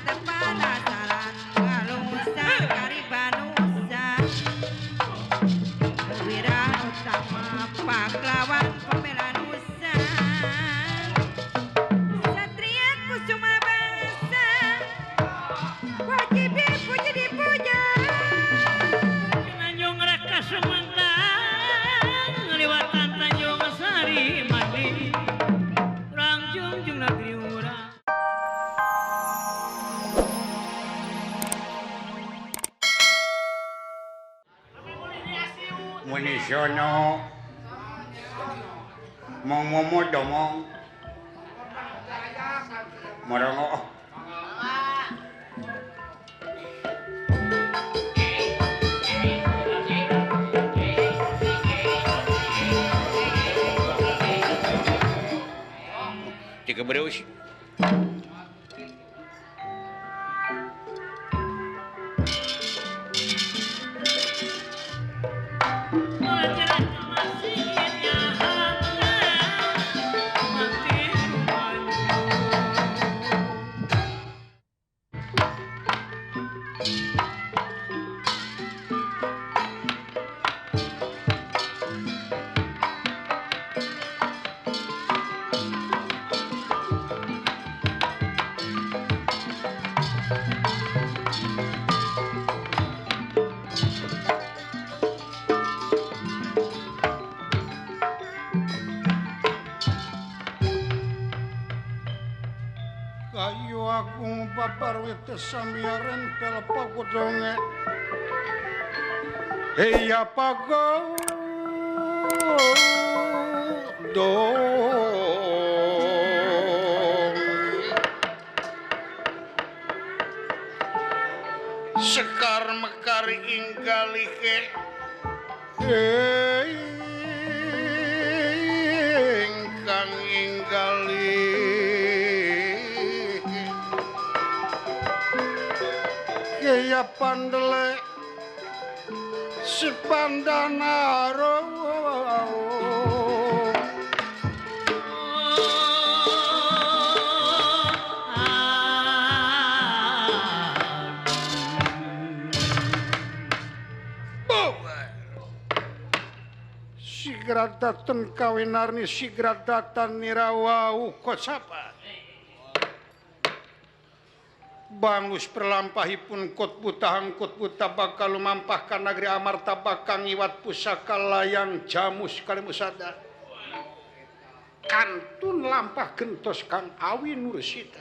Tepanasaran ngalungsa karibanusa Wira utama pahlawan pembela nusa Satria kusuma bangsa wajib dipuji dipuja Tanjung Raka Sumantang liwatan Tanjung Sari Mandi Urang junjung negeri urang. Munisono mong momo domong morongo tiga berus. Kayu agung babar wite samiaren pel pagodonge heya pagodong Sekar mekar inggalike ingkang inggalih ya pandele sepandanaro Sigradaten kawinarni sigradatan nirawau kosapa Bangus perlampahipun kot butahang kot buta bakal lumampah ka nagri Amarta bakal ngiwat pusaka layang jamus kalimusada kantun lampah gentos kang awi nursita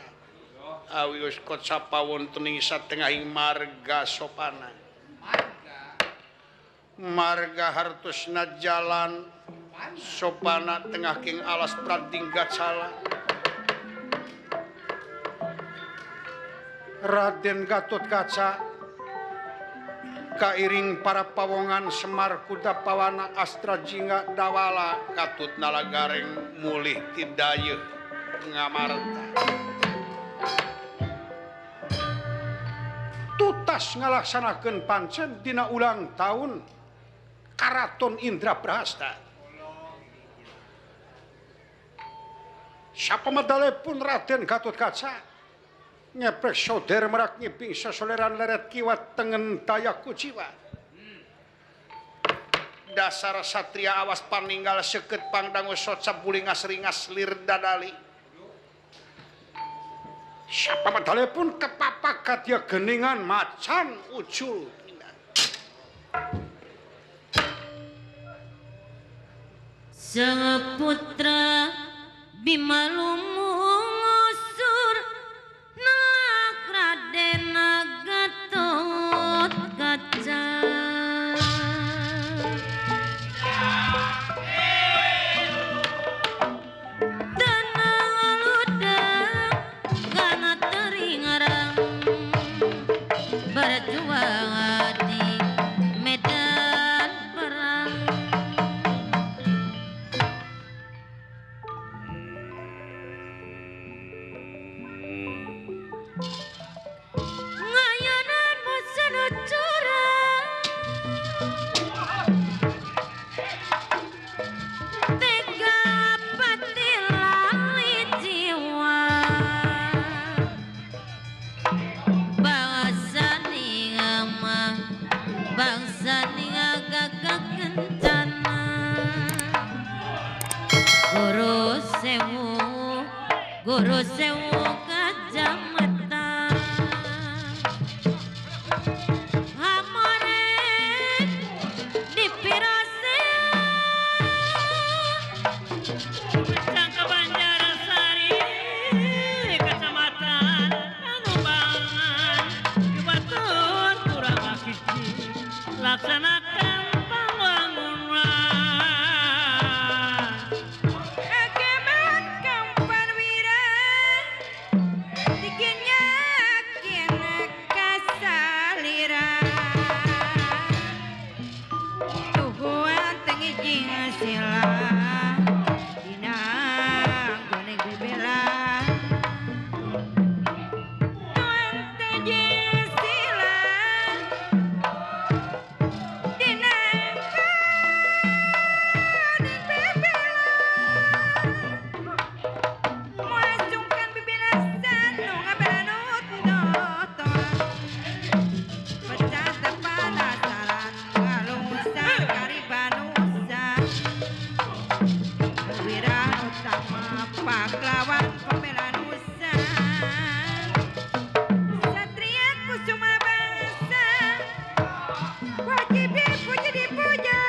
awi us kot sapa wonten ing satengahing marga sopana marga hartosna jalan sopana tengah king alas pratinggat salah Raden Gatot Kaca kairing para pawongan Semar Kuda Pawana Astra Jingga Dawala katut nalagareng mulih tidayeuh ngamarta tutas ngalaksanakeun pancen dina ulang tahun Karaton Indraprasta. Sapamedale pun Raden Gatot Kaca ngeprek soder merak ngiping sesoleran leret kiwat tengen daya kuciwa dasar satria awas paninggal seket pangdangu soca bulingas ringas lir dadali sapamedale pun kepapakat ya geningan macan ucul Sang putra Bima lumungusur nelak Raden Gatot Kaca Tanah ludeng kana teringarang berjuang di medan perang. Guru sewu kacamata amore dipirose Cangka Banjarasari kecamatan Panumbangan Batur kurang hiji laksanakan pembangunan. Egeman kamparwira digenyakin kasalira tuhuan tengijing sila dina gone bebela tuan tengijing sila dina gone bebela muasungkan bibinasan nu ngabelanut totoan pecah panasaran kalungsa karibanusa wira utama pahlawan pembela nusa satria kusuma bangsa wajib dipuji dipuja.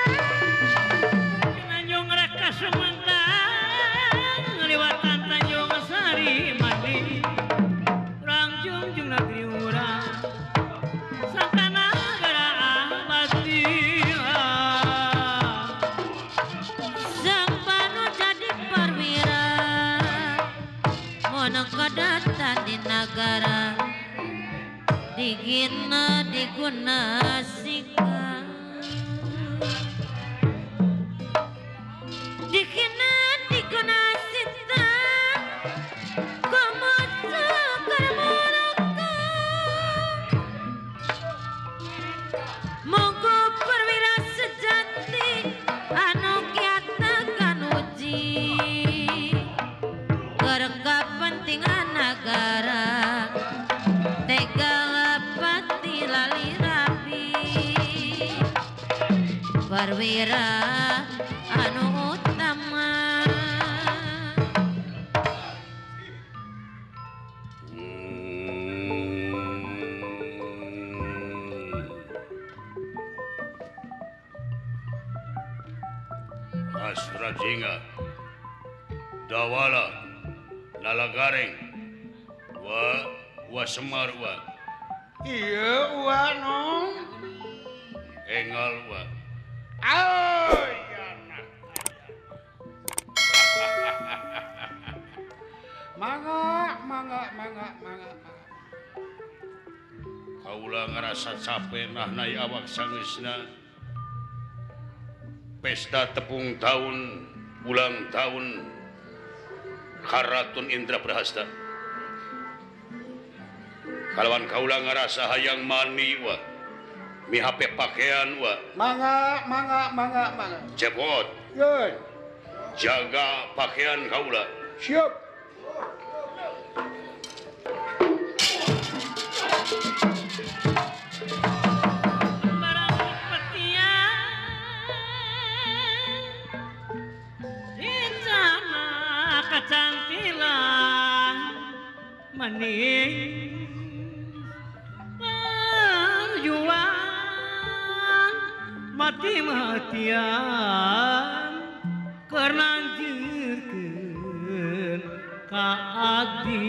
Tanjung Raka Sumedang liwatan Tanjung Sari mandi urang jungjung negeri urang sangkana nagara abadi. Sang Panu jadi perwira mono kadatan di nagara digina diguna sika digina diguna sita komoco karmuraka monggo perwira sejati anu kiata kanuji keur kapentingan nagara tega pati lali rapi perwira anu utama. Astra Jingga Dawala Nalagareng wa wa Semar wa Iya wa nong Engal wa Ay anak. Mangga mangga mangga mangga. Kaula ngarasa capek nah nai awak sangeusna pesta tepung tahun ulang tahun Karaton Indraprahasta. Kalawan kaula ngarasa hayang mani wa mihape pakaian wa Mangga mangga mangga mangga. Cepot Yeay, jaga pakaian kaula. Siap. Barang petian rencana kecantilan manis perjuangan mati-matian karena anjirkeun keadilan.